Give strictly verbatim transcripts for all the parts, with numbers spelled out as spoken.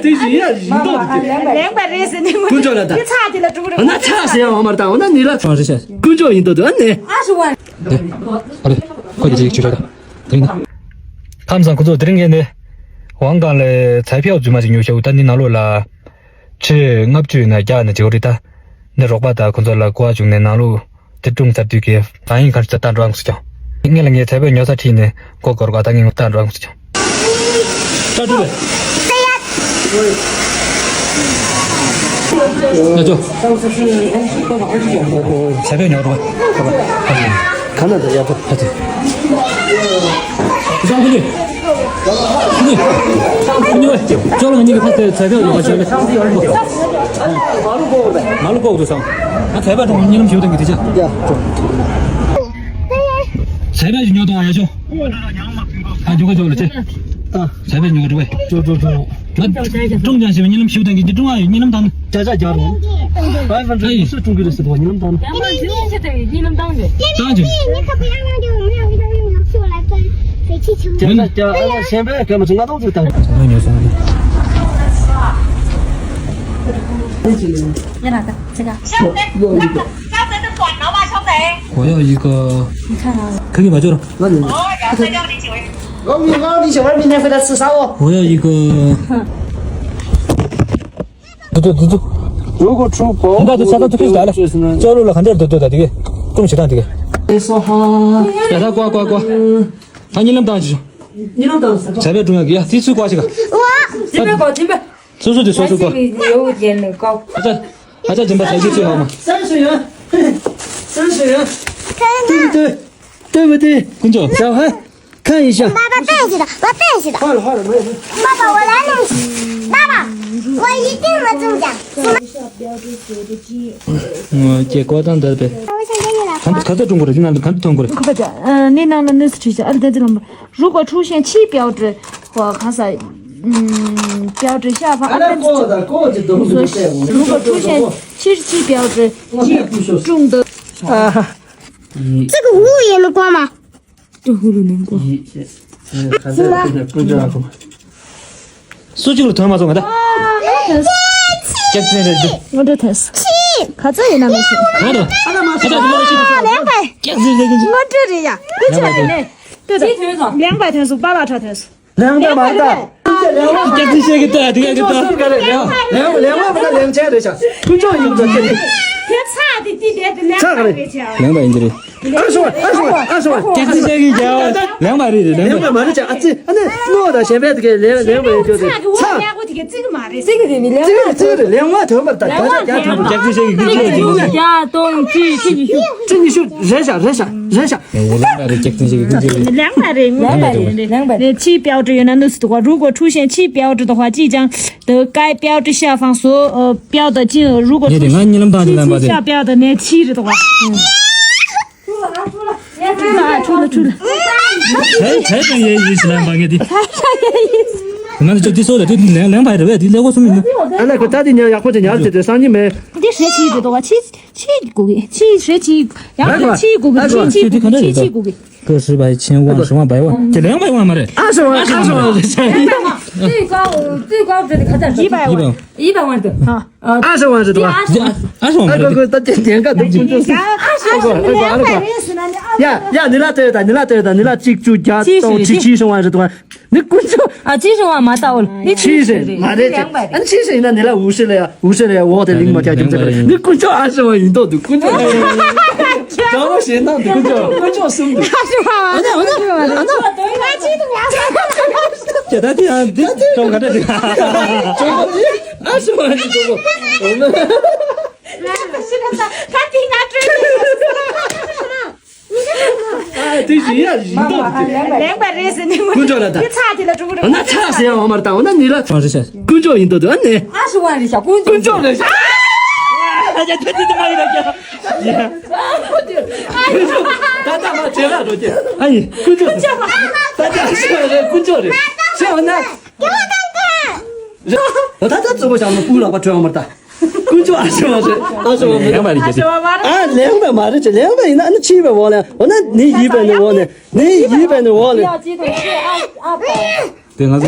དེ་བཞིན་ཡ་བཞིན་མདོག་དེ། ལེན་པ་རེད་ཟེར་ནས། དཀོན་མཆོག་ལ་ད། དེ་ཚ་དེ་ལ་འགྲོ་གི་རེད། ཨ་ན་ཚ་ཟེར་ཡང་འོ་མར་ད་འོ་ན་ནི་ལ། ཨ་རེད་ཤག་དཀོན་མཆོག་ཡིན་མདོག་དེ་ཨ་ནི། ཨ་ཞུ་བ། དེ། ཨ་རེད། ཁོ་གི་ཅིག་ཆུ་ཤོག་ད། དེ་ཡིན་ན། ཁམས་སང་ཁོ་ཚོ་དེ་རིང་ངས་ནི། ཝང་ཀང་ལ་ཚ་ཕྱོགས་རྫུན་མ་ཞིག་ཉོ་ཤོག་ད་ནི་ནང་ལོགས་ལ། ཁྲི་ལྔ་བཅུ་ཡོད་ན་བརྒྱ་ནི་བྱེད་འོ་རེད་ད། ནི་རོགས་པ་དང་ཁོ་ཚོ་ལ་གོ་བ་བྱུང་ནས་ནང་ལོགས་དེ་སྲུང་ཚར་དུས་ཀྱི་ད་ཡིན་ཁར་ཚ་ལྟ་འགྲོ་ཨང་སུ་ཀྱང་། ངས་ལ་ངའི་ཚ་བའི་ཉོ་ས་ཁྲིད་ནས་མགོ་སྐོར་ག་ད་ངས་ལྟ་འགྲོ་ཨང་སུ་ཀྱང་། ལྟ་འགྲོ་བས། ཡ་ཅོ། ཚ་བའི་ཉོ་འགྲོ་བས། ག་ན་ད་ཡ་ཅོ། ཧ་ཅི། བཟང་ཁུ་ནི། ཁུ་ནི། ཁུ་ནི་ཝེ། ཅོ་ལ་ང་གཉིས་ཀྱི་ཕ་དེ་ཚ་བའི་ཉོ་བ་བྱས་ལེ། མ་ལུ་གོག་ཏུ་སང་། ཨ་ཚ་བའི་གྲོང་གཉིད་ལམ་ཞིག་དང་གི་དེ་ཅག་ཡ། ཚ་བའི་ཉོ་དང་ཡ་ཅོ། ཨ་ཇོ་ག་ཇོ་ལ་ཅེ། ཨ། ཚ་བའི་ཉོ་འགྲོ་བས། ཅོ་ཅོ་ཅོ། ང་ཀྲུང་ཅང་ཞེས་པའི་གཉིད་ལམ་ཞིག་དང་གི་ཀྲུང་ཨ་ཡི་གཉིད་ལམ་དང་། ཅ་ཅ་རྒྱག་རོགས། བའི་ཕན་ཚུན་སུ་ཀྲུང་གི་རེད་ཟེར་བ་གཉིད་ལམ་དང་། ཡང་མ་ཇུ་ཡིན་ཆེ་དང་གཉིད་ལམ་དང་ནི། ད་ཇུ། ཅ་ཅ་ཅ་ཨ་ལ་ཞེན་པའི་སྐད་མ་ཚོ་ང་ཏོག་ཙིག་དང་། ཉོ་སོང་། ཡ་ར་ད་ཚེ་ག། 我要一个。你看啊。可以吗？就是。我要一个。 我要一个。 对对对对。如果出国，你看这菜单都可以改了，焦肉了，很多都对的，这个，中其他这个。哎，说好。给他刮刮刮。啊，你能当起。你能当。才别中药给，这次刮这个。我。这边刮，这边。叔叔的叔叔刮。有点那个高。啊，这，啊，这怎么才去最好嘛？三十元，三十元，对不对？对不对？工作。小孩。 看一下。爸爸，我要练习的，我要练习的。换了，换了，没有，没有。爸爸，我来练习。爸爸，我一定能中奖。我们 ང་ཀྱེ་ཀོ་དང་འདར་པེ། 我想跟你来玩。 གང་ག་ཚོད་འགྲོ་དགོས་རེད། འདི་ནང་ལ་གང་ཚོད་ཐོན་དགོས་རེད། ཁོ་པ་ཅག་ཨ་ནི་ནང་ལ་གནས་སུ་ཁྲིད་ཅག་ཨ་རི་ད་ཙི་ལོ། 如果出现七标志或看啥，嗯，标志下方，啊，那过的，过去都是这样。 如果出现七十七标志，中的。啊。 这个五也能过吗？ 这葫芦能过。 སུ་གཅིག་ལ་ཐོན་མ་སོང་ང་ད། ཀྱག་ཙེ་རེད། ངོ་སྤྲོད་ཐོན་སོང་། ག་ཚོད་ཡིན་ན་མི་ཤེས། ང་ད། ཨ་ད་མ་ཤེས། ལེན་པ། ཀྱག་ཙེ་རེད། ངོ་སྤྲོད་རེད་ཡ། ཀུན་ཆ་རེད་ནས། ལྟོས་དང་། ལེན་པ་ཐོན་སོང་། པཱ་ལགས་ཁྲ་ཐོན་སོང་། ལེན་པ་མ་ད། ཀྱག་ཙེ་ཤེས་ཀྱི་ད་དེ་ག་གི་ད། ལེན་པ་ལེན་པ་མ་ད་ལེན་ཆེན་རེད་ཤག་ཀུན་ཆ་ཡིན་ད་ཀྱག་ཙེ། དེ་ཚ་དེ་དེ་དེ་དེ་ལེན་པ་རེད་ཤག་ལེན་པ་ཡིན་གྱི་རེད། ཨ་ཤོ་ཨ་ཤོ་ཨ་ཤོ། ཀྱག་ཙེ་ཤེས་ཀྱི་རྒྱལ་བ་ལེན་པ་རེད་རེད། ལེན་པ་མ་རེད་ཅག་ཨ་ཙི་ཨ་ནི་སྣོ་དང་གཞན་པའི་དེ་གའི་ལེན་ལེན་པ་ཡོད་ཅོག་དེ་ཚ། ཙི་གི་རེད་ནི་ལེན་པ། ཙི་གི་རེད། ཙི་གི་རེད། ལེན་པ་ཐོན་པར་ད་ད་ཅག་ཀྱག་ཐོན་པར། ཀྱག་ཙེ་ཤེས་ཀྱི་ཀུན་ཅི་ཡོད་ཅིག་ཡ་ཏོང་ཙི་ཁྲི་ཉི་ཤུ། ཁྲི་ཉི་ཤུ་རེད་ཤག་རེད་ཤག་རེད་ཤག་ལེན་པ་རེད། ཀྱག་ཙེ་ཤེས་ཀྱི་ཀུན་ཅི་རེད། ལེན་པ་རེད། ངོ་མ་རེད། ལེན་པ་རེད། 那七标志有哪六十多个？如果出现七标志的话，即将 的该标志下方所，呃，标的进入，如果出现七七下标的那七的话，嗯。出了，出了，出了。 才才正也一起来把给的。那就这说的，这两两百多万，这两个什么？ ཨ་ན་ཁོ་ད་དེ་ཉར་ཡག་པོ་ཅིག་ཉར་དེ་དེ་སང་ཉིན་མེད། འདི་ཧྲེ་ཆི་ཡོད་དོ་བ། ཆི་ཆི་དགོས་གི་ཆི་ཧྲེ་ཆི་ཡང་ཧྲེ་ཆི་དགོས་གི་ཧྲེ་ཆི་དགོས་གི་ཧྲེ་ཆི་དགོས་གི 个十百千万十万百万，这两百万嘛嘞。二十万，二十万。最高最高这里看在一百万，一百万的啊，二十万是多少？二十万，二十万。哎，哥哥，他点点个都不就是。二十万，二十万，二十万。呀呀，你那对的，你那对的，你那记住加到七七十万是多少？你滚出！啊，七十万嘛到了，你七十，妈的，两百的，嗯，七十，那你那五十了呀，五十了呀，我的零嘛加就这个，你滚出二十万运动的，滚出。 找我先弄的，滚出，滚出送的。二十万，二十万，二十万。给他地上地找个这个。二十万就够了。我们。他听他追。哎，对，人家人都。 ལེན་པ་རེད་ཟེར་ནས་ངོ་། ཀུན་སྤྱོད་ལ་ད། འདི་ཚ་དེ་ལ་འགྲོ་གི་རེད། འོ་ན་ཚ་ཟེར་ཡང་འོ་མར་ད། འོ་ན་ནི་ལ། ཨ་རེད་ཤག་ཀུན་སྤྱོད་ཡིན་མདོག་འདུག་ཨ་ནི། ཨ་ཧྲི་ཝང་རེད་ཤག་ཀུན་སྤྱོད། ཀུན་སྤྱོད་རེད་ཤག་ཨ་ཡ་ད་དེ་དེ་མ་ཡིན་ལ་ཀྱ། ད་ད་མ་བྱེད་ལ་འགྲོ་ཀྱི། ཨ་ཡི་ཀུན་སྤྱོད། ད་ད་ཨ་ཧྲི་ཝང་རེད། ཀུན་སྤྱོད་རེད་ཤག་འོ་ན། ད་ད་གཙོ་བོ་ཞག་ན་སྤུ་ལག་པ་ཁྲོས་འོ་མར་ད། ཀུན་སྤྱོད་ཨ་ཧྲི་ཝང་རེད། ཨ་ཧྲི་ཝང་མ་རེད། ལེན་པ་རེད་ཀྱི། ཨ་ལེན་པ་མ་རེད་ཀྱི། ལེན་པ་ཡིན་ན་ཨ་ནི་ཕྱིས་པའི་འོག་ལ་འོ་ན་ནི་ཡིས་པའི་ནི་འོག་ནས་ནི་ཡིས་པའི་ནི་འོག་ནས། དེ་ང་ཚོ་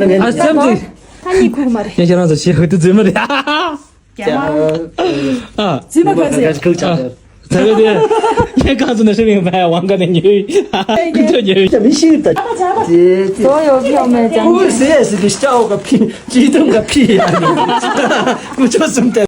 ཨ་སེམས་ཀྱི། ཁ་གཉིས་ཁུག་མ་རེད། ངས་ཁྱེད་རང་ཚོ་ཞེ་ཧུ་ཏི་རྫུན་མ་རེད། ཨ། རྫུན་མ་ག་ཚོད། ཁུག་ཆགས། ཨ། ད་རེད་དེ། ངས་གང་ཚོད་ན་ཧྲི་མིང་བའི་ཝང་ག་ནས་ཉོས། ཁུག་ཆོག་ཉོས། མི་ཤེས་ད། ཟོ་ཡོ་བི་ཡོ་མེ་ཅང་། ཁུག་ཟེ་སི་དི་ཤ་འོ་ག་ཕི། ཅི་དུམ་ག་ཕི། ཁུག་ཆོག་སུམ་ཏེ།